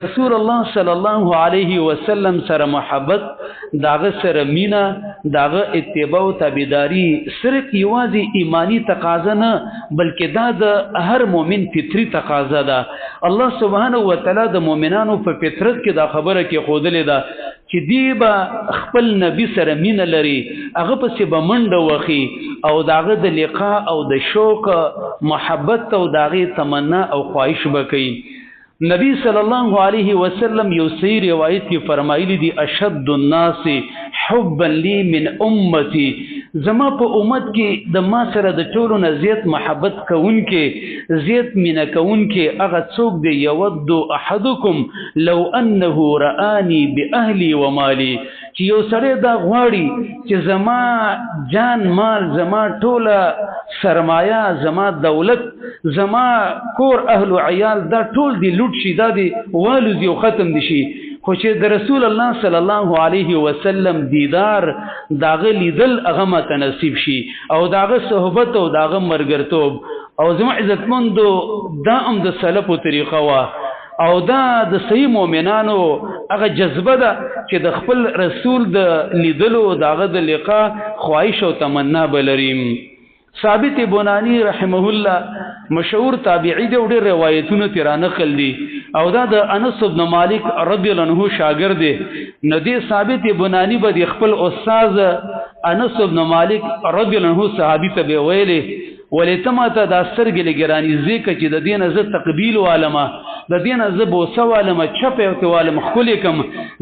رسول الله صلی الله علیه وسلم سره محبت، داغه سره مینا، داغه اتباع او تابعداري صرف یوازې ایمانی تقاضا نه، بلکې دا د هر مؤمن فطری تقاضا ده. الله سبحانه و تعالی د مؤمنانو په فطرت کې دا خبره کې خودلې ده چې دی به خپل نبی سره مینه لري، هغه پسې به منډه وخی او داغه د لقاء او د شوق محبت او داغه تمنا او خواهش به کوي. نبی صلی الله علیه وسلم یو صحیح روایت کې فرمایلی دی، اشد الناس حبا لی من امتی، زما په امت کې د ما سره د ټولو نه زیات محبت کوونکې، زیات مینه کوونکې هغه څوک دی، یود احدکم لو انه رآنی باهلی ومالی، چې یو سړی دا غواړي چې زما جان مال، زما ټوله سرمایه، زما دولت، زما کور، اهل او عیال، دا ټول دی لوټ شي، دا دی والوزي او ختم دي شي، خو چې د رسول الله صلی الله علیه وسلم دیدار، داغه لیدل هغه ماته نصیب شي او داغه صحبت او داغه مرګرتوب. او زما عزتمندو، دا هم د سلفو طریقه وه او دا د صحیح مؤمنانو هغه جذبه ده چې د خپل رسول د لیدلو، داغه د لقاء خواهش او تمنا بلري. ثابت بنانی رحمه الله مشهور تابعی دی او ډېر روایتونه ترې رانقل دي، او دا د انس بن مالک رضی الله عنه شاګرد دی. نو دی ثابت بنانی به د خپل استاد انس بن مالک رضی الله عنه صحابي ته به ویلې، ولې ته ماته دا سترګې لږې رانږدې کړه چې د دې نه زه تقبیل والمه، د دې نه زه بوسه والمه، چپه ورته والم، ښکلې کړم،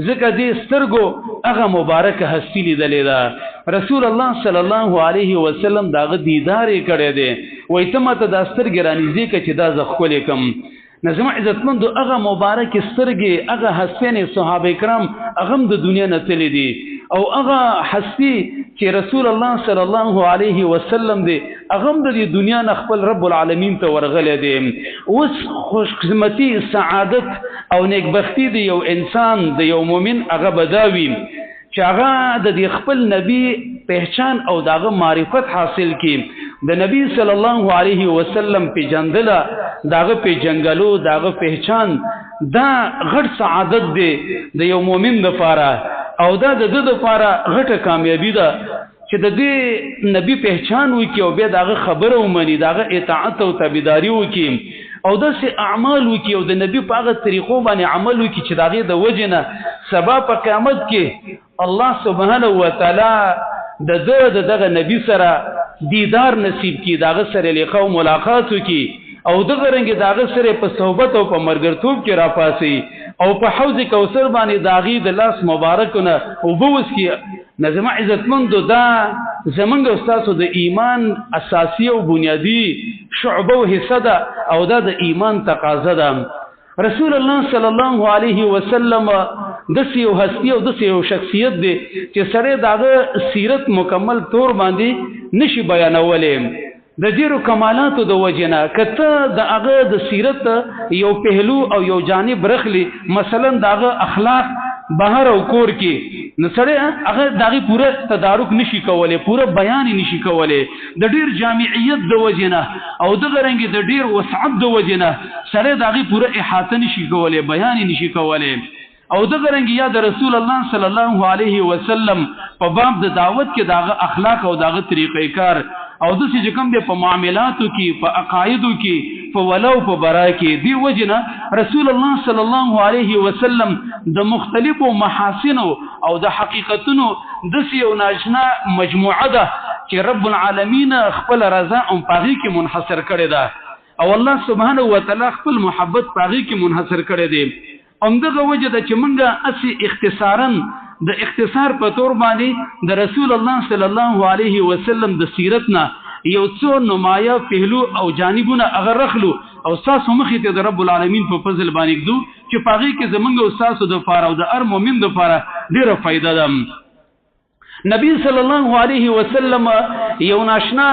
ځکه دې سترګو هغه مبارکه هستي لیدلې ده، رسول الله صلی الله علیه وسلم داغه دیدار یې کړی دی. وایي ته ماته دا سترګې رانږدې کړه چې دا زه ښکلې کړم. نظم عزتمندو، هغه مبارک سترګې، هغه هستینې صحابه کرام هغه هم د دنیا نه تللي دي، او هغه هستی چې رسول الله صلی الله علیه وسلم دی هغه هم د دې دنیا نه خپل رب العالمین ته ورغلی دی. اوس خوشقسمتي، سعادت او نیکبختی دی یو انسان، د یو مؤمن هغه بداوي چې هغه د دې خپل نبی پہچان او داغه معرفت حاصل کی، د نبی صلی الله علیه وسلم پیجندله، داغه پیجنګلو، داغه پہچان، دا غټ سعادت دی د یو مؤمن لپاره، او دا د ده لپاره غټه کامیابی ده چې د دې نبی پہچان وکي او بیا داغه خبره ومني، داغه اطاعت او تابعداري وکي او داسې اعمال وکي او د نبی په هغه طریقو باندې عمل وکي چې داغه د وجې نه سبا په قیامت کې الله سبحانه وتعالی د ده د دغه نبی سره دیدار نصیب کی، داغه سره لقاء او ملاقات وکي او دغه رنګ داغه سره په صحبت او په مرګرتوب کې راپاسي او په حوض کوثر باندې داغي د لاس مبارکونه وبوس کی. نظم عزتمند، دا زمونږ استادو د ایمان اساسي او بنیادی شعبه او حصہ ده او دا د ایمان تقاضا ده. رسول الله صلی الله علیه وسلم داسې یو هستی او داسې یو شخصیت دی چې سړی داغه سیرت مکمل تور باندې نشي بیانولی د ډیرو کمالاتو د وجنه. کته د هغه د سیرت یو پهلو او یو جانب رخلی، مثلا داغه اخلاق بهر او کور کې، نو سړی هغه داغه پوره تدارک نشي کولی، پوره بیان نشي کولی، د ډیر جامعیت د وجنه او دغه رنګ د ډیر وسعت د وجنه سړی داغه پوره احاطه نشي کولی، بیان نشي کولی. او دغه رنګ یا د رسول الله صلی الله علیه وسلم په باب د دعوت کې داغه اخلاق او داغه طریقې کار او د څه کوم د په معاملاتو کې، په عقایدو کې، په ولو په برا کې، دی وجنه رسول الله صلی الله علیه وسلم د مختلفو محاسنو او د حقیقتونو د یو ناشنا مجموعه ده چې رب العالمین خپل رضا او پاغي کې منحصر کړی ده او الله سبحانه و تعالی خپل محبت پاغي کې منحصر کړی دی. همدغه وجه ده چې مونږه اسی اختصارا د اختصار په تور باندې د رسول الله صلی الله علیه وسلم د سیرت نه یو څو نمایه پهلو او جانبونه هغه رخلو او تاسو مخې ته د رب العالمین په فضل باندې ږدو چې پاغي کې زمونږ او تاسو د فاره او د هر مؤمن د فاره ډیره فایده ده. نبی صلی الله علیه وسلم یو ناشنا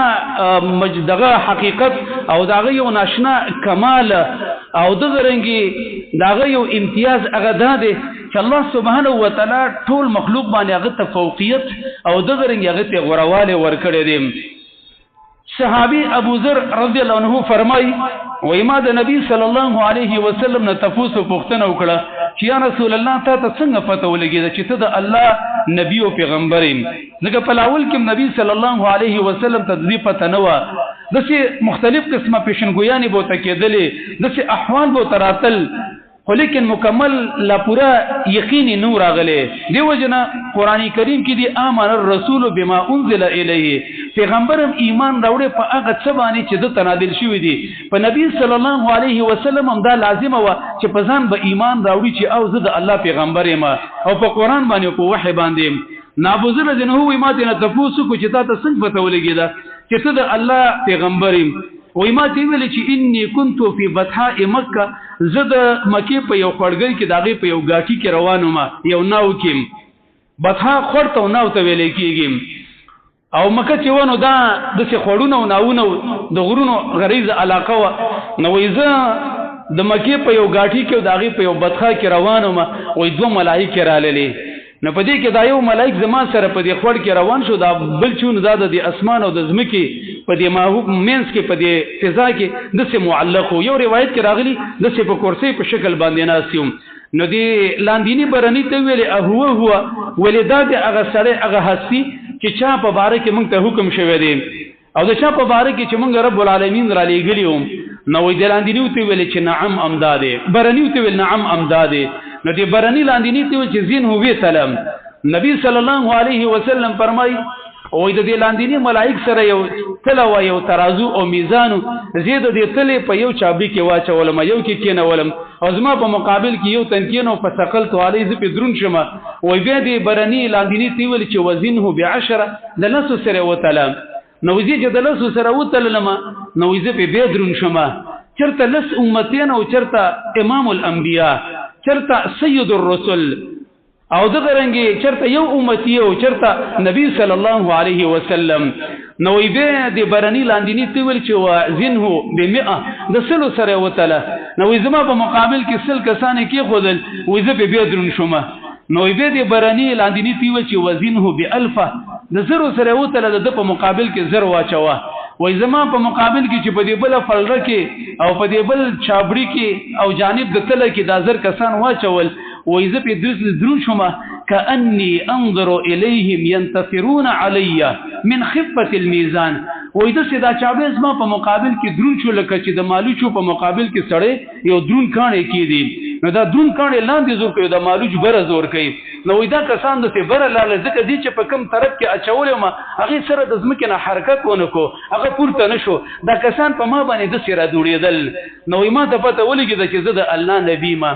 دغه حقیقت او دغه یو ناشنا کمال او دغه رنګي دغه یو امتیاز هغه دا دی چې الله سبحانه و تعالی ټول مخلوق باندې هغه ته فوقیت او دغه رنګي هغه ته غورواله ورکړی دی. صحابي ابو ذر رضی الله عنه فرمای، وای ما د نبی صلی الله علیه وسلم نه تفوس پوښتنه وکړه چې یا رسول الله، تا ته څنګه پته ولګیده چې ته د الله نبی او پیغمبر یې؟ ځکه په لاول کې نبی صلی الله علیه وسلم ته دې پته نه وه، داسې مختلف قسمه پیشنګویانې به ورته کېدلې، داسې احوال به ورته راتل، خو لیکن مکمل لا پورا یقین نو راغلی. دی وجنه قران کریم کې دی امن الرسول بما انزل الیه، پیغمبرم ایمان راوړی په هغه څه باندې چې د تنادل شوی دی. په نبی صلی الله علیه وسلم هم دا لازمه و چې په ځان به ایمان راوړي چې او زه د الله پیغمبر یم، او په قران باندې، په وحی باندې. نابوزر رضی الله وی ما ته تاسو کو چې تا ته څنګه پته ولګیده چې ته د الله پیغمبر یم؟ وای ما ته ویل چې انی كنت فی بطحاء مکه، زه د مکه په یو خړګۍ کې داغه په یو گاټي کې روانو ما، یو ناو کې. بطحاء خړ ته ناو ته ویل کېږي، او مکه چې ونه دا د څه خړونو او ناونو د غرونو غریزه علاقه و. نو وای زه د مکه په یو گاټي کې داغه په یو بطحاء کې روانو ما، وای دوه ملائکه راللې. نو په دې کې دا یو ملائک زما سره په دې خړ کې روان شو، دا بل چون دا د اسمان او د ځمکې په دې ماحول مینس کې په دې فضا کې د څه معلق. یو روایت کې راغلی د څه په کرسي په شکل باندې ناسیوم. نو دې لاندینی برنی ته ویلې هو هو، ولې دا د هغه سړی هغه هستی چې چا په باره کې مونږ ته حکم شوی دی او د چا په باره کې چې مونږ رب العالمین را لېږلی وم. نو وی د لاندینی ته ویلې چې نعم امداد، برنی ته ویل نعم امداد. نو دې برنی لاندینی ته ویل چې زین هو سلام. نبی صلی الله علیه وسلم فرمای او د دې لاندینی ملائک سره یو تله و یو ترازو او میزان، زید دې تلې په یو چابي کې واچولم، یو کې کینولم، او زما په مقابل کې یو تنکینو فثقلت علی، ز په درون شمه. وای بیا دې برنی لاندینی تی ویل چې وزنه بعشره، د لسو سره وتلم. نو زه چې د لسو سره وتلم نو زه په بیا درون شمه. چرته لس امتین او چرته امام الانبیاء، چرته سید الرسل، او دغه رنګي چرته یو امتی او چرته نبی صلی الله علیه وسلم. نو به د برنی لاندینی ته ویل چې وزنه بمئه، د سلو سره وتله. نو زما په مقابل کې سل کسان کې خودل، وې زه په بیا درون شومه. نو به د برنی لاندینی ته ویل چې وزنه بالفه، د زرو سره وتله، د په مقابل کې زر واچوه. وای زما په مقابل کې چې په دې بل فلره کې او په دې بل چابړي کې او جانب د تله کې دا زر کسان واچول، وای زه په درون شومه، کأني انظر الیهم ينتصرون علی من خفه الميزان. وای د سیدا چابړي زما په مقابل کې درون شو لکه چې د مالوچو په مقابل کې سړی یو درون کانې کې دي، نو دا درون کانې لاندې زور کوي، دا مالوچ بره زور کوي. نو دا کسان د بره لاله، ځکه دي چې په کم طرف کې اچولې ما هغه سره د ځمکې نه حرکت ونه کو، هغه پورته نشو، دا کسان په ما باندې د سره دوړېدل. نو ما ته پته ولګېده چې زه د الله نبی ما.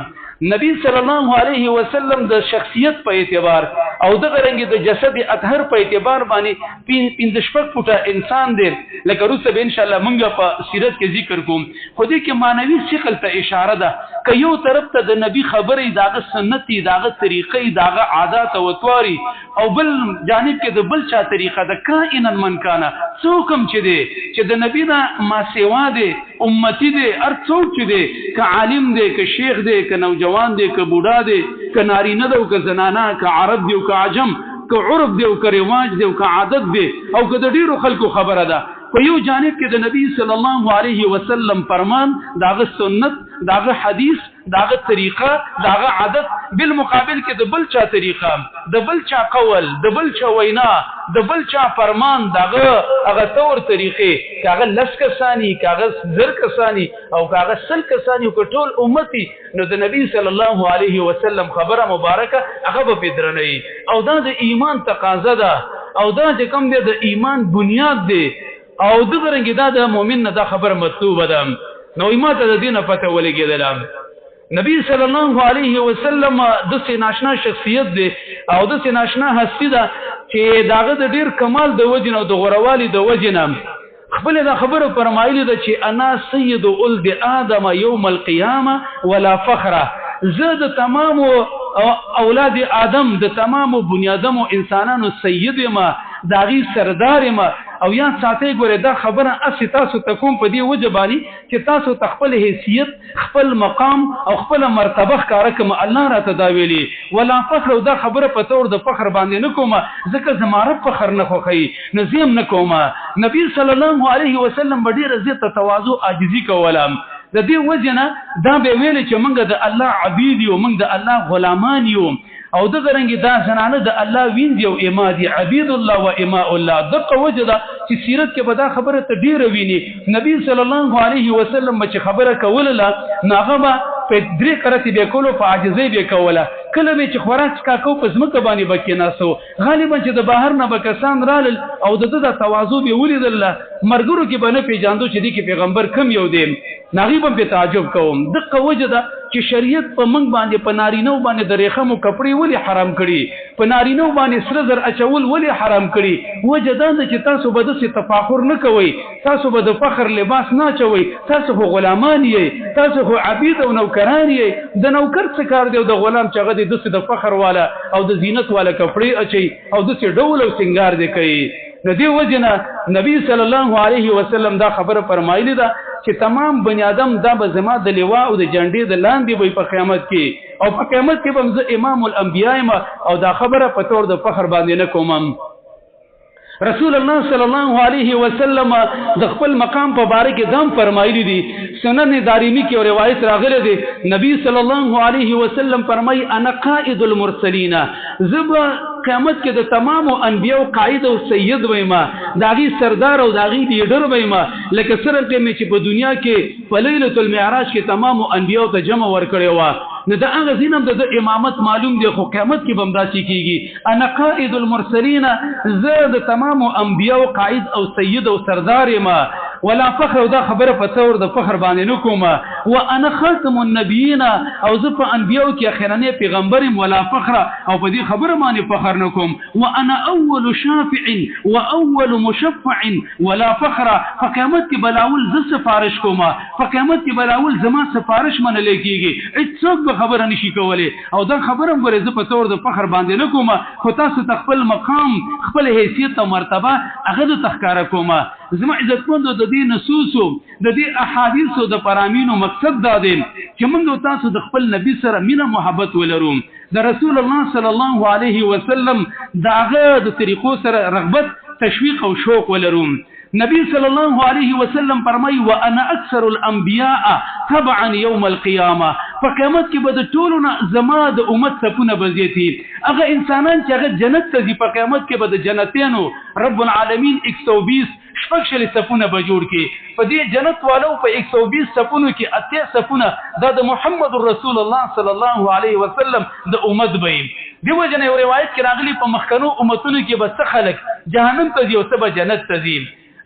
نبی صلی الله علیه وسلم د شخصیت په اعتبار او دغه رنګ د جسد اطهر په اعتبار باندې 65 فوټه انسان دی، لکه وروسته به ان شاء الله مونږ په سیرت کې ذکر کوم. خو دې کې معنوي ثقل ته اشاره ده که یو طرف ته د نبی خبرې، داغه سنتي، داغه طریقې، داغه عادات او تواري، او بل جانب کې د بل چا طریقه ده، کائنا من کانا، څوک هم چې دی چې د نبی نه ما سیوا دی، امتی دی، هر څوک چې دی، که عالم دی، که شیخ دی، که نوجوان دی، که بوډا دی، که نارینه دی او که زنانه، که عرب دی او که عجم، که عرف دی او که رواج دی او که عادت دی او که د ډیرو خلکو خبره ده، په یو جانب کې د نبی صلی الله علیه وسلم فرمان، داغه سنت، داغه حدیث، داغه طریقه، داغه عادت، بالمقابل کې د بل چا طریقه، د بل چا قول، د بل چا وینا، د بل چا فرمان، داغه هغه تور طریقې، کاغه لس کسانی، کاغه زر کسانی او کاغه سل کسانی او ټول امتی، نو د نبی صلی الله علیه وسلم خبره مبارکه هغه به درنوي. او دا د ایمان تقاضا ده، او دا چې کوم دی د ایمان بنیاد دی، او دغه رنګ دا د مؤمن نه دا خبره مطلوبه ده. نو ما ته د دینه پته ولګېدله. نبی صلی الله علیه وسلم د سه ناشنا شخصیت دی او د سه ناشنا هستی ده چې داغه د ډیر کمال د وجنه او د غوروالي د وجنه خپل دا خبره فرمایلی ده چې انا سید ولد آدم یوم القیامه ولا فخر، زه د تمام اولاد آدم، د تمام بنیادمو انسانانو سید ما، داغي سردار ما. او یا ساتي ګوره دا خبره اسی تاسو ته کوم په دې وجه باندې چې تاسو ته خپل حیثیت، خپل مقام او خپل مرتبه ښکاره کوم. الله راته دا ویلي ولا فخر، او دا خبره په تور د فخر باندې نه کوم ځکه زما رب فخر نه خوښوي، نو زه هم نه کوم. نبی صلی الله علیه وسلم به ډېره زیاته تواضع عاجزي کوله. د دې وجې نه دا به ویل چې موږ د الله عبید یو، موږ د الله غلامان یو، او دغه رنګ دا زنانه د الله وینځي او اما دي، عبید الله و اماء الله. دغه وجه ده چې سیرت کې به دا خبره ته ډیره ویني. نبی صلی الله علیه وسلم چې خبره کوله نو هغه به په درې کرتې به کولو، په عاجزۍ به کوله. کله به چې خوراک څکا کو په ځمکه باندې به کېناستو. غالبا چې د بهر نه به کسان رالل او د ده د تواضع به ولیدله، مرګرو کې به نه پېژاندو چې دې کې پیغمبر کم یو دی، نو هغوی به هم پرې تعجب کوم. دقه وجه ده چې شریعت په موږ باندې په نارینه باندې د ریښمو کپړې ولې حرام کړي، په نارینه باندې سره زر اچول ولې حرام کړي. وجه دا ده چې تاسو به داسې تفاخر نه کوئ، تاسو به د فخر لباس نه اچوئ، تاسو خو غلامان یئ، تاسو خو عبید او نوکران یئ. د نوکر څه کار دی او د غلام چې هغه دې داسې د فخر والا او د زینت والا کپړې اچوي او داسې ډول او سنګار دې کوي. نو دې وجې نه نبی صلی الله علیه وسلم دا خبره فرمایلې ده چې تمام بنی آدم دا به زما د لوا او د جنډې د لاندې وي په قیامت کې، او په قیامت کې به زه امام الانبیاء یم، او دا خبره په تور د فخر باندې نه کوم. رسول الله صلی الله علیه وسلم د خپل مقام په باره کې دام فرمایلی دي. سنن دارمی کې روایت راغلی دی، نبی صلی الله علیه وسلم فرمایي انا قائد المرسلین، زه به قیامت کې د تمامو انبیاو قائد او سید ویم، د هغې سردار او د هغې لیډر ویم. لکه څرنګه مې چې په دنیا کې په لیلة المعراج کې تمامو انبیاو ته جمع ورکړې وه، نو د هغه ځای نه هم د ده امامت معلوم دی، خو قیامت کې به هم داسې کېږي. انا قائد المرسلین، زه د تمامو انبیاو قائد او سید او سردار یم، ولا فخر، او دا خبره په تور د فخر باندې نه کوم. وانا خاتم النبیین، او زه په انبیاو کې اخرنی پیغمبر یم، ولا فخر، او په دې خبره باندې فخر نه کوم. وانا اول شافع واول مشفع ولا فخر، په قیامت کې بلاول زه سفارش کوم، په قیامت کې بلاول زما سفارش منل کېږي، هیڅوک به خبره نشي کولی. او دا خبره هم ګورئ زه په تور د فخر باندې نه کوم، خو تاسو ته خپل مقام، خپل حیثیت او مرتبه هغه درته ښکاره کوم. زما عزتمندو، د دې نصوصو د دې احادیثو د فرامینو مقصد دا دی چې موږ تاسو د خپل نبی سره مینه محبت ولرو، د رسول الله صلی الله علیه وسلم د هغه د طریقو سره رغبت، تشویق او شوق ولرو. نبی صلی الله علیه وسلم فرمایي وانا اکثر الانبیاء تبعا یوم القیامه، په قیامت کې به د ټولو نه زما د امت صفونه به زیاتي. هغه انسانان چې هغه جنت ته ځي په قیامت کې به د جنتیانو رب العالمین 120 شپږ شلې صفونه به جوړ کړي. په دې جنت والو په 120 صفونو کې 80 صفونه دا د محمد رسول الله صلی الله علیه وسلم د امت به وي. دې وجې نه یو روایت کې راغلي په مخکنو امتونو کې به څه خلک جهنم ته ځي او څه به جنت ته ځي،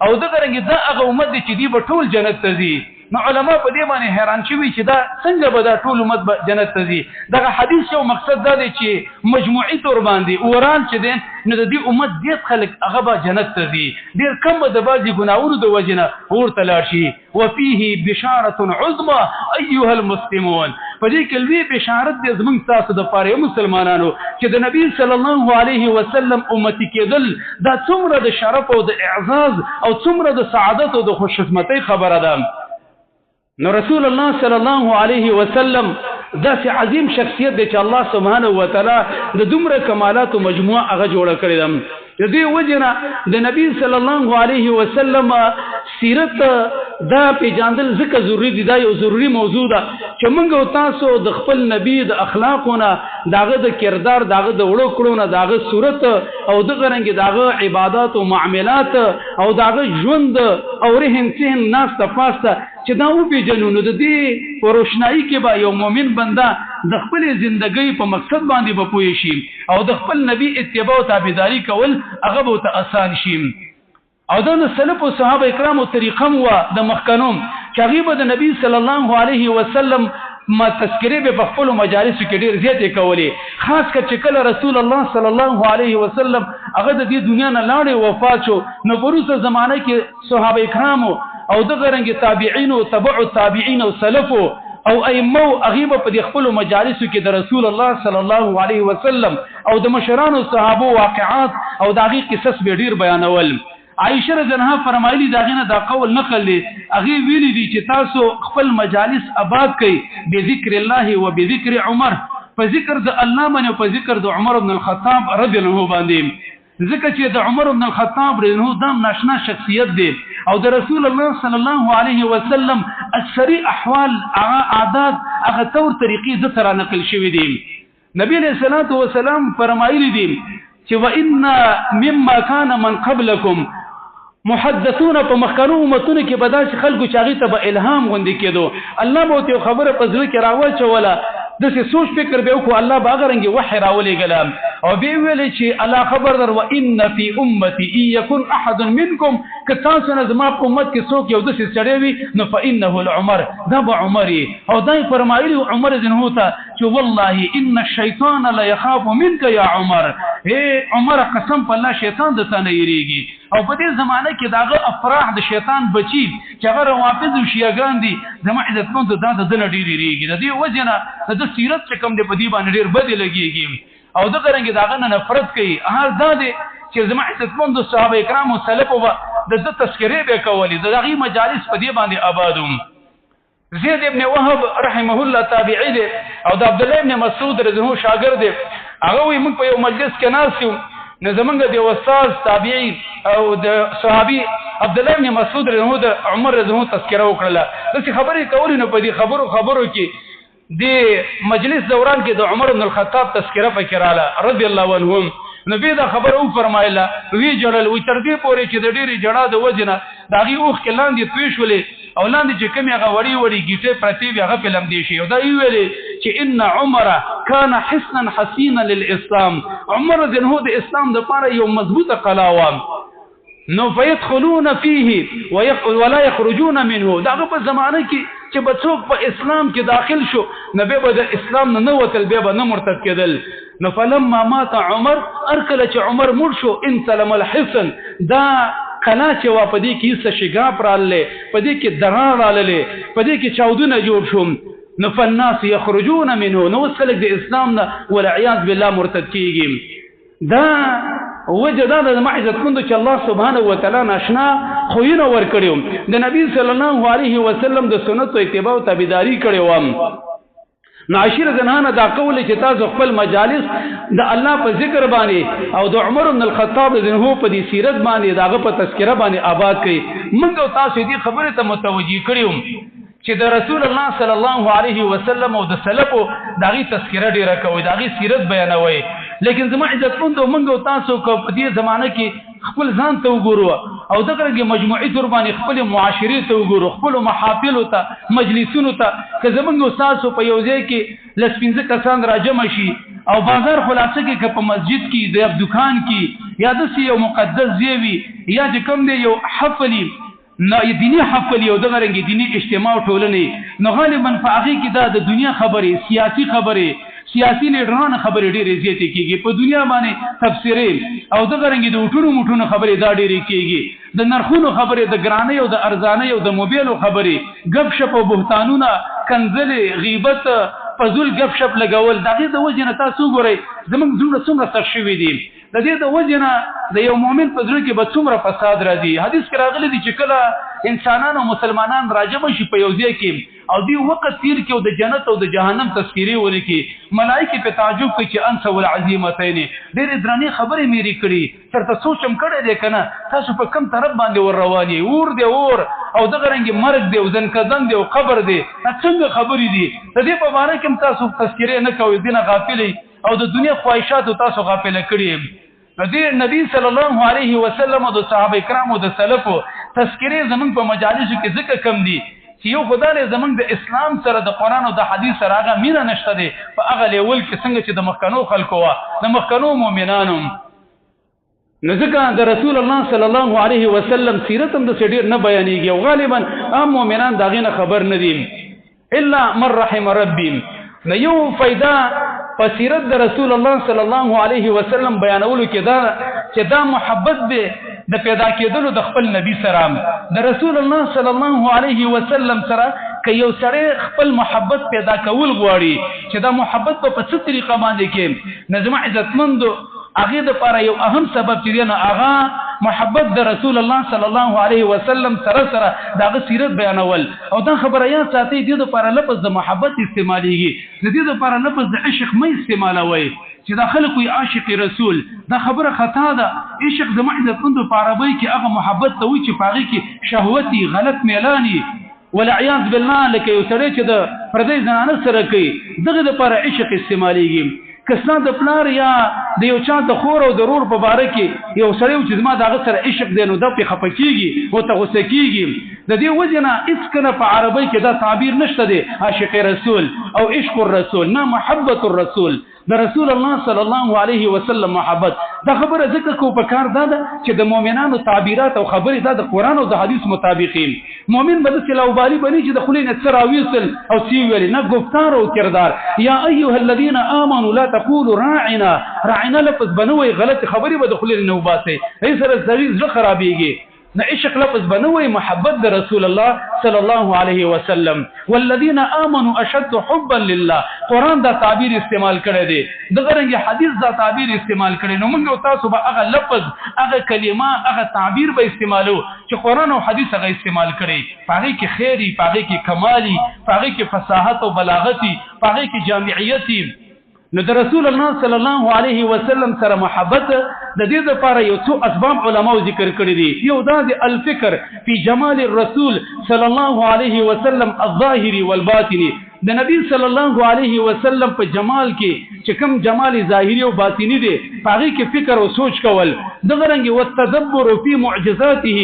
او دغه رنګ دا هغه امت دی چې دی به ټول جنت ته ځي. نو علما په دې باندې حیران شوي چې دا څنګه به دا ټول امت به جنت ته ځي. دغه حدیث یو مقصد دا دی چې مجموعي طور باندې اورال چې دی نو د دې امت زیات خلک هغه به جنت ته ځي، ډېر کم به د بعضې ګناهونو د وجې نه اور ته لاړ شي. وفيه بشارة عظمى أيها المسلمون، په دې کې لوی بشارت دی زموږ تاسو دپاره ای مسلمانانو چې د نبی صلی الله علیه وسلم امتي کېدل دا څومره د شرف او د اعزاز او څومره د سعادت او د خوشقسمتۍ خبره ده. نو رسول الله صلی الله علیه وسلم داسې عظیم شخصیت دی چې الله سبحانه وتعالی د دومره کمالاتو مجموعه هغه جوړه کړې ده. د دې وجې نه د نبی صلی الله علیه وسلم سیرت دا پیژاندل ځکه ضروري دي، دا یو ضروري موضوع ده چې موږ او تاسو د خپل نبی د اخلاقو نه، د هغه د کردار، د هغه د وړو کړو نه، د هغه صورت او دغه رنګ د هغه عبادات او معاملات او د هغه ژوند او رهن سهن ناسته پاسته چې دا وپېژنو، نو د دې په روشنایي کې به یو مؤمن بنده د خپلې زندګۍ په مقصد باندې به پوه شي او د خپل نبی اتباع او تابعداري کول هغه به ورته اسان شي. او دا د سلف او صحابه کرامو طریقه هم وه د مخکنو چې هغوی به د نبی صلی الله علیه وسلم ما تذکرې به په خپلو مجالسو کې ډېر زیاتې کولې، خاص کر چې کله رسول الله صلی الله علیه وسلم هغه د دې دنیا نه لاړې وفات شو، نو په وروسته زمانه کې صحابه کرامو او دغه رنګ تابعین او تبع التابعین او سلفو او ائمه هغوی به په دې خپلو مجالسو کې د رسول الله صلی الله علیه وسلم او د مشرانو صحابو واقعات او د هغې قصص به ډېر بیانول. عائشه رضی الله عنها فرمایلی، د هغې نه دا قول نقل دی، هغې ویلي دي چې تاسو خپل مجالس آباد کړئ بذکر الله و بذکر عمر، په ذکر د الله باندې او په ذکر د عمر بن الخطاب رضی الله عنه باندې. ځکه چې د عمر بن الخطاب رضی الله عنه ناشنا شخصیت دی او د رسول الله صلی الله علیه وسلم اکثری احوال، هغه عادات، هغه طور طریقې د تر نقل شوی دي. نبی علیہ الصلوۃ والسلام فرمایلی دي چې وان مما كان من قبلكم محدثون، په مخکنو امتونو کې به داسې خلکو چې هغې ته به الهام غوندې کېدو، الله به ورته یو خبره په زړه کې راواچوله، داسې سوچ فکر به وکړو، الله به هغه رنګې وحی راولېږله او به یې وویلې چې الله خبر در وان فی امتي ان یکن احد منکم، که تاسو نه زما په امت کې څوک یو داسې سړی وي نو فانه العمر، دا به عمر یې. او دا یې فرمایلي عمر رضی ته چې والله ان الشیطان لا یخاف منک یا عمر، هی عمر قسم په الله شیطان د تا نه یریږي. او په دې زمانه کې داغه افراح د شیطان بچی چې هغه روافض او شیعاګان دي، زما عزتمند دا د دنه ډېر یریږي. د دې وجه نه د سیرت چې کوم دی په دې باندې ډېر بدې لګېږي او دغه رنګ داغه نه نفرت کوي. هر دا دی چې زما عزتمند صحابه کرام او سلف به د ده تذکرې به کولې، د هغې مجالس په دې باندې آباد وم. زید ابن وهب رحمه الله تابعی دی او د عبد الله ابن مسعود رضی الله شاګرد دی. هغه وایي موږ په یو مجلس کې ناست یو، نو زمونږ د استاد تابعی او د صحابي عبد الله ابن مسعود رضی الله د عمر رضی الله تذکره وکړله، داسې خبرې کولې. نو په دې خبرو خبرو کې د مجلس دوران کې د عمر بن الخطاب تذکره پکې رااله رضی الله عنهم. نو بیا دا خبره وفرمایله، وی جړل، وی تر دې پورې چې د ډېرې جړا د وجې نه د هغې اوښکې لاندې توی شولې او لاندې چې کومې هغه وړې وړې ګیټې پرتې وې هغه پې لمدې شي. او دا یې وویلې چې ان عمر کان حصنا حسینا للاسلام، عمر رضی الله د اسلام دپاره یو مضبوطه قلا وه. نو فیدخلون فیه ولا یخرجون منه، دغه په زمانه کې چې به څوک په اسلام کې داخل شو نو بیا به د اسلام نه نه وتل، بیا به نه مرتد کېدل. نو فلما مات عمر، هر کله چې عمر مړ شو انسلم الحصن، دا کلا چې وه په دې کې هېڅ شګاف راللی، په دې کې درار راللی، په دې کې چاودونه جوړ شو. نو فالناس یخرجون منه، نو اوس خلک د اسلام نه والعیاذ بالله مرتد کېږي. دا وجه دا د عزتمندو چې الله سبحانه وتعالی ناشنا خویونه ورکړي، د نبی صلی الله علیه وسلم د سنتو اتباع او تابعداري کړې وم. نو عاشر زنانه دا قول چې تاسو خپل مجالس د الله په ذکر باندې او د عمر بن الخطاب رضی الله په دې سیرت باندې داغه په تذکره باندې آباد کړئ. موږ او تاسو دې خبره ته متوجي کړیو چې د رسول الله صلی الله علیه وسلم او د سلفو داغي تذکره ډیره کوي، داغي سیرت بیانوي. لیکن زما عزتمند موږ او تاسو کو په دې زمانه کې خپل ځان ته وګورو او دغه رنګ مجموعي تور باندې خپل معاشرې ته وګورو، خپل محافلو ته، مجلسونو ته، که زمونږ او تاسو په یو ځای کې لس پنځه کسان راجمع شي او بازار خلاصه کې، که په مسجد کې، د دکان کې، یا داسې یو مقدس ځای وي، یا چې کوم دی یو حفلي، نه دینی حفل او دغه رنګ دینی اجتماع ټولنې، نو غالبا په هغې کې دا د دنیا خبرې، سیاسي خبرې، سیاسي لیډرانو خبرې ډېرې زیاتې کېږي، په دنیا باندې تبصرې او دغه رنګ د وټونو موټونو خبرې دا ډېرې کېږي، د نرخونو خبرې، د ګرانۍ او د ارزانۍ او د موبایلو خبرې، ګپ شپ او بهتانونه، کنځلې، غیبت، فضول ګپ شپ لګول. د هغې د وجې نه تاسو وګورئ زموږ زړونه څومره سخت شوي دي. د دې د وجې نه د یو مؤمن په زړه کې به څومره فساد راځي. حدیث کې راغلي دي چې کله انسانان او مسلمانان راجمع شي په یو ځای کې او دی وخت تیر کې او د جنت او د جهنم تذکرې ورکي، ملائکه په تعجب کوي چې انس والعظیمتین، ډېرې درنې خبرې میرې کړي، چېرته سوچ هم کړی دی که نه؟ تاسو په کم طرف باندې ور روان یئ؟ اور دی اور، او دغه رنګ مرګ دی او ځنکدن دی او قبر دی، دا څنګه خبرې دي؟ د دې په باره کې هم تاسو تذکرې نه کوئ، دینه غافل او د دنیا خواهشاتو تاسو غافل کړي. نو دې نبی صلی الله علیه وسلم د صحابه کرامو د سلفو تذکرې زمونږ په مجالسو کې ځکه کم دي چې یو خدای له زمونږ د اسلام سره د قرآن او د حدیث سره هغه مینه نشته دی په هغه لیول کې څنګه چې د مخکنو خلکو وه، د مخکنو مؤمنانو. نو ځکه د رسول الله صلی الله علیه وسلم سیرت هم داسې ډېر نه بیانېږي او غالبا عام مؤمنان د هغې نه خبر نه دي الا من رحم ربي. نو یو فایده په سیرت د رسول الله صلی الله علیه وسلم بیانولو کې دا چې دا محبت به د پیدا کېدلو د خپل نبی سره، د رسول الله صلی الله علیه وسلم سره که یو سړی خپل محبت پیدا کول غواړي چې دا محبت په څه طریقه باندې کې، نو زما عزتمندو هغې دپاره یو اهم سبب چې دی نو هغه محبت د رسول الله صلی الله علیه وسلم سره سره دغه سیرت بیانول. او دا خبره یاد ساتئ، دې لپاره لفظ د محبت استعمالیږي، د دې لپاره لفظ د عشق مه استعمالوئ چې دا خلک وي عاشق رسول، دا خبره خطا ده. عشق زما عزتمندو په عربۍ کې هغه محبت ته وایي چې په هغې کې شهوتي غلط میلاني والعیاذ بالله، لکه یو سړی چې د پردۍ زنانه سره کوي، دغه دپاره عشق استعمالیږي. که ستا د پلار یا د یو چا د خور او د ورور په باره کې یو سړی و چې زما د هغه سره عشق دی، نو دا پرې خفه کېږي او ته غوسه کېږي. د دې وجې نه هېڅکله په عربۍ کې دا تعبیر نشته دی عاشق رسول او عشق الرسول، نه، محبت الرسول، د رسول الله صلی الله علیه وسلم محبت. دا خبره ځکه کو په کار دا ده چې د مؤمنانو تعبیرات او خبرې دا د قرآن او د حدیث مطابقین. مؤمن به داسې لاوبالي بني چې د خولې نه څه راویستل او څه ویلې، نه، ګفتار او کردار. یا ایها الذین آمنوا لا تقولوا راعنا، راعنا لفظ به نه وایي، غلطې خبرې به د خولې نه وباسئ، دې سره سړي زړه خرابېږي. نه، عشق لفظ به نه وایي، محبت د رسول الله صلی الله علیه وسلم. والذین آمنوا اشد حبا لله، قرآن دا تعبیر استعمال کړی دی، دغه رنګ حدیث دا تعبیر استعمال کړی. نو موږ او تاسو به هغه لفظ، هغه کلمه، هغه تعبیر به استعمالو چې قرآن او حدیث هغه استعمال کړي. په هغې کې خیري، په هغې کې کمالي، په هغې کې فصاحت او بلاغتي، په هغې کې جامعیتي. نو د رسول الله صلی الله علیه وسلم سره محبت د دې لپاره یو څو اسباب علماو ذکر کړی دي. یو دا دی الفکر فی جمال الرسول صلی الله علیه وسلم الظاهری والباطنی، د نبی صلی الله علیه وسلم په جمال کې چې کوم جمال ظاهری او باطنی دی، په هغې کې فکر او سوچ کول. دغه رنګ والتدبر فی معجزاته،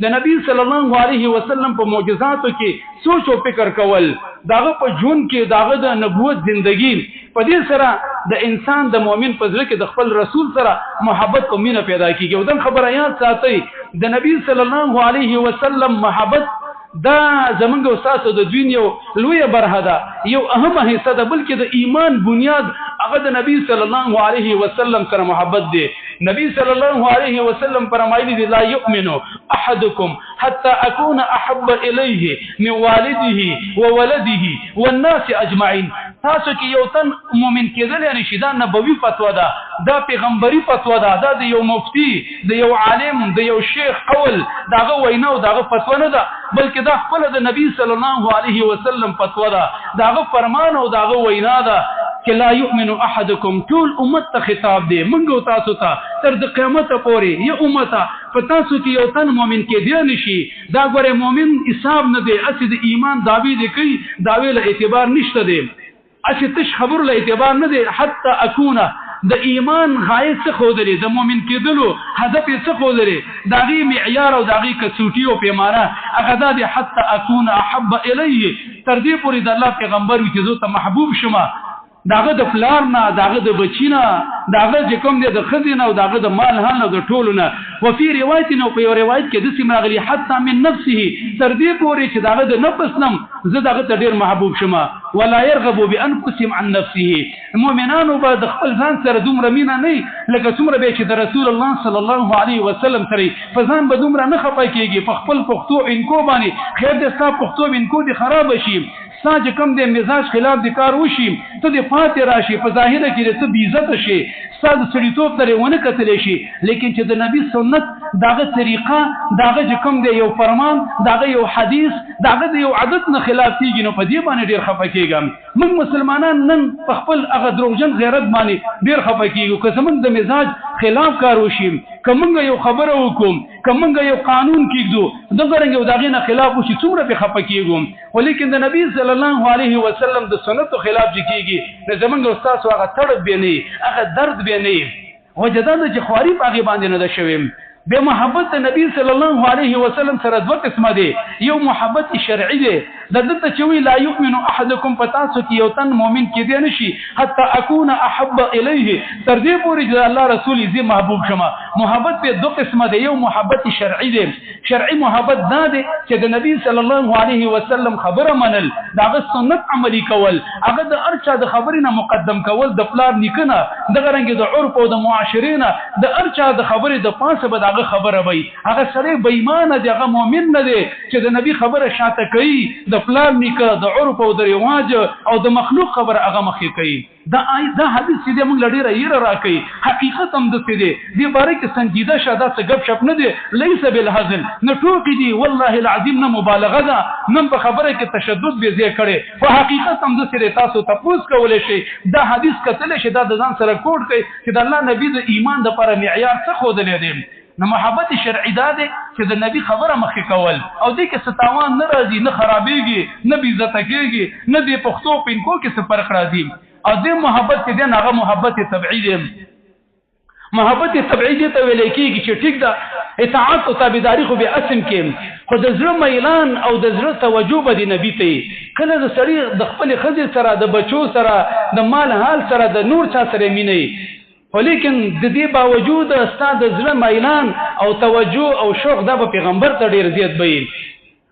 د نبی صلی الله علیه وسلم په معجزاتو کې سوچ او فکر کول، داغه په ژوند کې داغه د نبوت زندگی. په دې سره د انسان د مؤمن په زړه کې د خپل رسول سره محبت او مینه پیدا کیږي. او دا خبره یاد ساتئ، د نبی صلی الله علیه وسلم محبت دا زمونږ او ستاسو د دین یو لویه برخه ده، یو اهمه حصه ده، بلکې د ایمان بنیاد هغه د نبی صلی الله علیه وسلم سره محبت دی. نبی صلی الله علیه وسلم فرمایلی دی، لا یؤمن احدکم حتى اكون احب الیه من والده وولده والناس اجمعین. تاسو کې یو تن مؤمن کېدلی نشي، دا نبوي فتوا ده، دا پیغمبري فتوا ده، دا د یو مفتی، د یو عالم، د یو شیخ قول، د هغه وینا او د هغه فتوا نه ده، بلکې دا خپله د نبی صلی الله علیه وسلم فتوا ده، د هغه فرمان او د هغه وینا ده چې لا یؤمن احدکم. ټول امت ته خطاب دی، موږ او تاسو ته تر د قیامت پورې، یا امته په تاسو کې یو تن مؤمن کېدی نشي. دا ګوره مؤمن حساب نه دی، هسې د ایمان دعوې دی کوي، دعوې له اعتبار نشته دی، هسې تش خبرو له اعتبار نه دی. حتی اکونه، د ایمان غایه څه ښودلې، د مؤمن کېدلو هدف یې څه ښودلې، د هغې معیار او د هغې کسوټي او پیمانه هغه دا دی، حتی اکون احب الیه، تر دې پورې د الله پیغمبر وي چې زه ته محبوب شم د هغه د پلار نه، د هغه د بچي نه، د هغه چې کوم دی د ښځې نه، او د هغه د مال حال نه، د ټولو نه. وفي روایت، نو په یو روایت کې داسې راغلي، حتی من نفسه، تر دې پورې چې د هغه د نفس نه زه د هغه ته ډېر محبوب شم. ولا يرغب بانفسهم عن نفسه، مؤمنانو به د خپل ځان سره دومره مینه نه لکه څومره به چې د رسول الله صلی الله علیه وسلم سره. په ځان به دومره نه خفه کېږي، په خپل پښتو انکو باندې خیر دې، ستا پښتو انکو دې خراب شي، ستا چې کوم دی مزاج خلاف دې کار وشي، ته دې پاتې راشي، په ظاهره کې دې ته بېعزته شي، ستا د سړیتوب سره ونه کتلی شي، لیکن چې د نبی سنت، د هغه طریقه، د هغه چې کوم دی یو فرمان، د هغه یو حدیث، د هغه د یو عادت نه خلاف کېږي، نو په دې باندې ډېر خفه کېږم. موږ مسلمانان نن په خپل هغه دروغجن غیرت باندې ډېر خفه کېږو که زموږ د مزاج خلاف کار وشي، که موږ یو خبره وکړو، که موږ یو قانون کېږدو، دغه رنګ یو د هغې نه خلاف وشي، څومره پرې خفه کېږو. ولیکن د نبی صلی الله علیه وسلم د سنتو خلاف چې کېږي، نو زموږ او ستاسو هغه تړپ به نه، هغه درد به نه. وجه دا ده چې خواري په هغې باندې نه ده شوې. به محبت د نبی صلی الله علیه وسلم سره دوه قسمه دی. یو محبت شرعي دی، د دلته چې وی لا یؤمن احدکم، په تاسو کې یو تن مؤمن کېدی نشي حتی اكون احب الیه، تر دې پورې چې الله رسول یې محبوب شمه. محبت په دوه قسمه دی. یو محبت شرعي دی. شرعي محبت دا دی چې د نبی صلی الله علیه وسلم خبره منل، د هغه سنت عملی کول، هغه د هر چا د خبرې نه مقدم کول، د پلار نیکنه، دغه رنګ د عرف او د معاشرې نه، د هر چا د خبرې د پاسه به د هغه خبره وي. هغه سړی بې ایمانه دی، هغه مؤمن نه دی چې د نبی خبره شاته کوي، د پلار نیکه د عرف او د رواج او د مخلوق خبره هغه مخې کوي. دا آی دا حدیث چې دی موږ له ډېره یره راکوي، حقیقت هم داسې دی. دې باره کې سنجیده شه، دا څه ګپ شپ نه دی، لیس بالهزل، نه ټوکې دي والله العظیم، نه مبالغه ده، نه په خبره کې تشدد بې ځای کړی، خو حقیقت هم داسې دی. تاسو تپوس کولی شئ، دا حدیث کتلی شئ، دا د ځان سره کوډ کړئ چې د الله نبي د ایمان دپاره معیار څه ښودلی دی. نو محبت شرعي دا دی چې د نبی خبره مخکې کول، او دې کې څه تاوان نه راځي، نه خرابېږي، نه بې عزته کېږي، نه دې پښتو پینکو کې څه فرق راځي. او دې محبت چې دی هغه محبت طبعي دی. محبت طبعي دې ته ویل کېږي چې ټیک ده، اطاعت او تابعداري خو به اسم کې، خو د زړه میلان او د زړه توجه به د نبی ته. کله د سړي د خپلې ښځې سره، د بچو سره، د مال حال سره، د نور چا سره مینه، خو لیکن د دې باوجود ستا د زړه میلان او توجه او شوق دا به پیغمبر ته ډېر زیات به.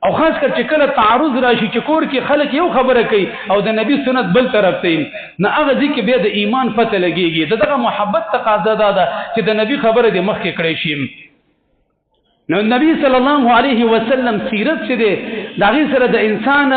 او خاص کر چې کله تعارض راشي، چې کور کې خلک یو خبره کوي او د نبی سنت بل طرف ته، نه هغه ځکه بیا د ایمان پته لګیږي. دغه محبت تقاضا ده ده چې د نبی خبره دې مخکې کړی شي. نو نبی صلی الله علیه وسلم سیرت چې دی، د هغې سره د انسان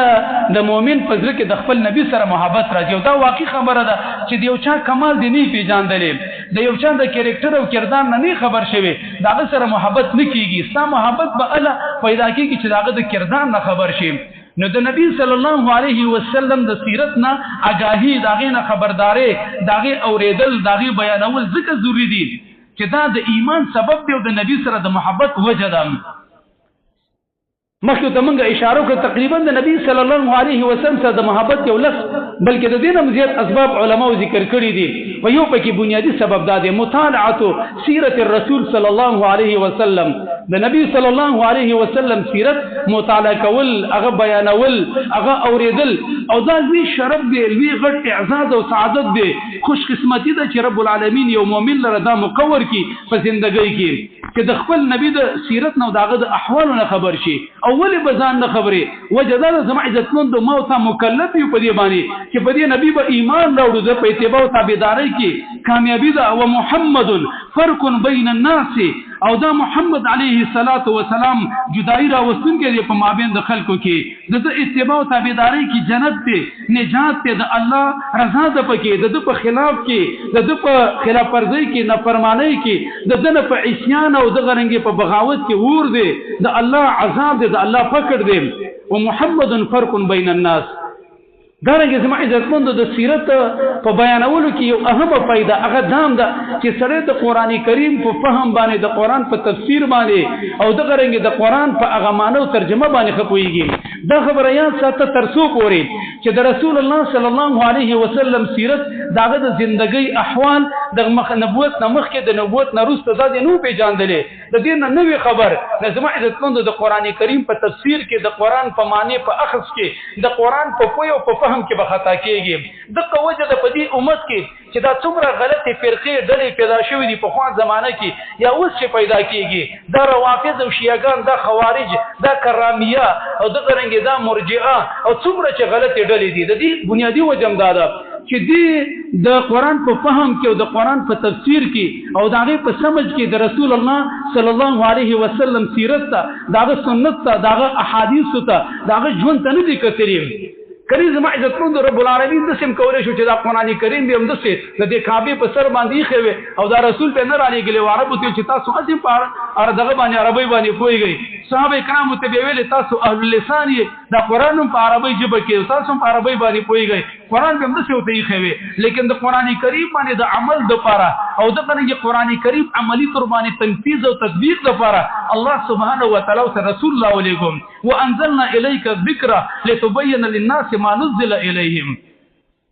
د مؤمن په زړه کې د خپل نبی سره محبت راځي. او دا واقعي خبره ده چې د یو چا کمال دی نه پیژاندلې، د یو چا د کرکټر او کردار نه نه خبر شوی، د هغه سره محبت نه کیږي. ستا محبت به اله پیدا کیږي چې د هغه د کردار نه خبر شي. نو د نبی صلی الله علیه وسلم د سیرت نه آګاهي، د هغې نه خبرداري، د هغې اورېدل، د هغې بیانول ځکه ضروري دي چې دا د ایمان سبب دی او د نبی سره د محبت وجه ده. مخکې ته موږ اشاره وکړه، تقریبا د نبی صلی الله علیه وسلم سره د محبت یو لس بلکې د دې نه زیات اسباب علماو ذکر کړي دي، خو یو پکې بنیادي سبب دا دی، مطالعه سیرت الرسول صلی الله علیه وسلم. د نبی صلی الله علیه وسلم سیرت مطالعه کول، هغه بیانول، هغه اوریدل، او دا لوی شرف دی، لوی غټ اعزاز او سعادت دی، خوش قسمتي ده چې رب العالمین یو مؤمن لره دا مقور کی په زندګۍ کې چې د خپل نبی د سیرت نه او د هغه د احوالو نه خبر شي. او ولې به ځان نه خبرې؟ وجه دا ده زما عزتمندو، ما او تا مکلف یو په دې باندې چې په دې نبی به ایمان راوړو، د په اتباع او تابعدارۍ کې کامیابي ده. او محمد فرق بین الناس، او دا محمد علیه الصلاة والسلام جدائی راوستونکی دی په مابین د خلکو کې. د ده اتباع او تابعدارۍ کې جنت دی، نجات دی، د الله رضا ده پکې. د ده په خلاف کې، د ده په خلاف ورزۍ کې، نافرمانۍ کې، د ده نه په عصیان او دغه رنګې په بغاوت کې اور دی، د الله عذاب دی، د الله پکړ دی. ومحمد فرق بین الناس. دارنګه زما عزتمندو، د سیرت په بیانولو کې یو اهمه فایده هغه دام ده چې سړی د قرآن کریم په فهم باندې، د قرآن په تفسیر باندې او دغه رنګ د قرآن په هغه معنی او ترجمه باندې ښه پوهېږي. دا خبره یاد ساته، تر څو پورې چې د رسول الله صلی الله علیه وسلم سیرت، د هغه د زندګۍ احوال، د مخ نبوت نه مخکې، د نبوت نه وروسته، دا دې نه پېژندلې، د دې نه نوې خبر، نو زما عزتمندو، د قرآن کریم په تفسیر کې، د قرآن په معنی په اخذ کې، د قرآن په پوهه او په فهم کې به خطا کېږي. دغه وجه ده په دې امت کې چې دا څومره غلطې فرقې ډلې پیدا شوې دي په خوا زمانه کې یا اوس چې پیدا کېږي، دا روافض او شیعهګان، دا خوارج، دا کرامیه او دغه رنګې دا مرجئه او څومره چې غلطې ډلې دي، د دې بنیادي وجه هم دا ده چې دی د قرآن په فهم کې او د قرآن په تفسیر کې او د هغې په سمج کې د رسول الله صلی الله علیه وسلم سیرت ته، د هغه سنت ته، د هغه احادیثو ته، د هغه ژوند ته نه دي کتلي. کله زما عزتمند، رب العالمین داسې هم کولی شو چې دا قرآن کریم به هم داسې د دې کعبې په سر باندې ایښی وی او دا رسول به نه رالیږلی و، عربو ته چې تاسو هسې په دغه باندې عربۍ باندې پوهېږئ، صحابه کرامو ته به ویلې تاسو اهل اللسان یې، دا قرآن هم په عربۍ ژبه کې، تاسو هم په عربۍ باندې پوهېږئ، قرآن به هم داسې ورته ایښی وی. لیکن د قرآن کریم باندې د عمل دپاره او دغه رنګې قرآن کریم عملي طور باندې تنفیذ او تطبیق دپاره الله سبحانه وتعالی سره رسول الله علیکم وانزلنا الیک الذکر لتبین للناس ما نزل الیهم.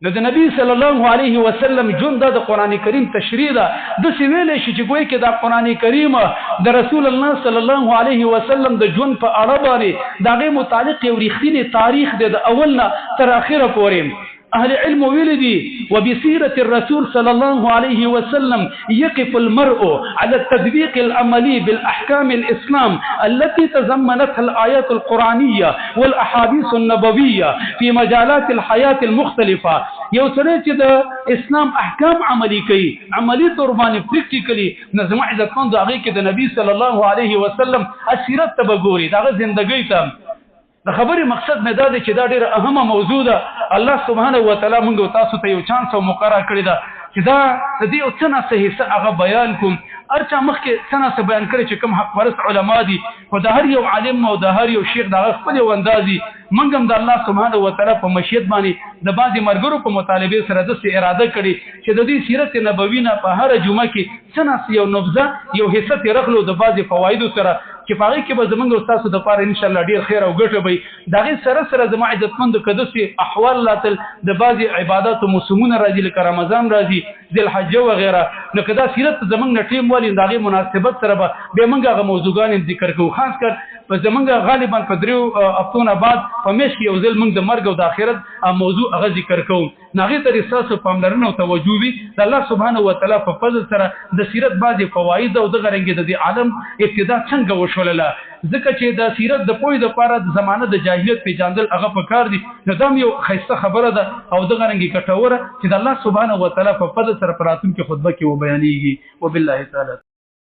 نو د نبی صلی الله علیه وسلم ژوند د قرآن کریم تشریح ده. داسې ویلی شي چې ګویا کې دا قرآن کریم د رسول الله صلی الله علیه وسلم د ژوند په اړه باندې د هغې متعلق یو رښتینی تاریخ دی، د اول نه تر اخره پورې. اهل علم ویل دي، وبسيرة الرسول صلى الله عليه وسلم يقف المرء على التطبيق العملي بالاحكام الاسلام التي تضمنتها الآيات القرآنية والاحاديث النبوية في مجالات الحياة المختلفة. یو سړی چې د اسلام احکام عملی کوي، عملی تور باندې پریکټیکلی، نو زما عزتمند هغه کې د نبی صلی الله علیه وسلم سیرت ته وګوري، دغه زندګۍ ته. د خبرې مقصد مې دا دی چې دا ډیره اهمه موضوع ده. الله سبحانه و تعالی موږ تاسو ته یو چانس او موقع راکړې ده چې دا د دې یو څه نا څه حصه هغه بیان کوم. هر چا مخکې څه نا څه بیان کړي چې کوم حق پرست علما دي، خو د هر یو عالم او د هر یو شیخ د هغه خپل یو انداز وي. موږ هم د الله سبحانه و تعالی په مشیت باندې د بعضې ملګرو په مطالبې سره داسې اراده کړې چې د دې سیرت نبوي نه په هره جمعه کې څه نا څه یو نبذه، یو حصه ترې راخلو د بعضې فوایدو سره چې په هغې کې به زمونږ او ستاسو دپاره انشاءالله ډېر خیر او ګټه به وي. د هغې سره سره زما عزتمندو که داسې احوال راتل، د بعضې عباداتو موسمونه راځي، لکه رمضان راځي، ذوالحجه وغیره، نو که دا سیرت زمونږ نه ټیم والي، د هغې مناسبت سره به بیا موږ هغه موضوعګانې ذکر کوو. خاص کر په زمونږ غالبا په دریو هفتو نه بعد په میاشت کې یو ځل موږ د مرګ او د آخرت موضوع هغه ذکر کوو. نو هغې ته دې ستاسو پاملرنه او توجه وي. د الله سبحانه وتعالی په فضل سره د سیرت بعضې فواید او دغه رنګې د دې عالم ابتدا څنګه وشولله، ځکه چې د سیرت د پوهې دپاره د زمانه د جاهلیت پېژندل هغه پکار دي. نو دا هم یو ښایسته خبره ده او دغه رنګې ګټوره چې د الله سبحانه وتعالی په فضل سره په راتلونکې خطبه کې وبیانېږي. وبالله تعالی.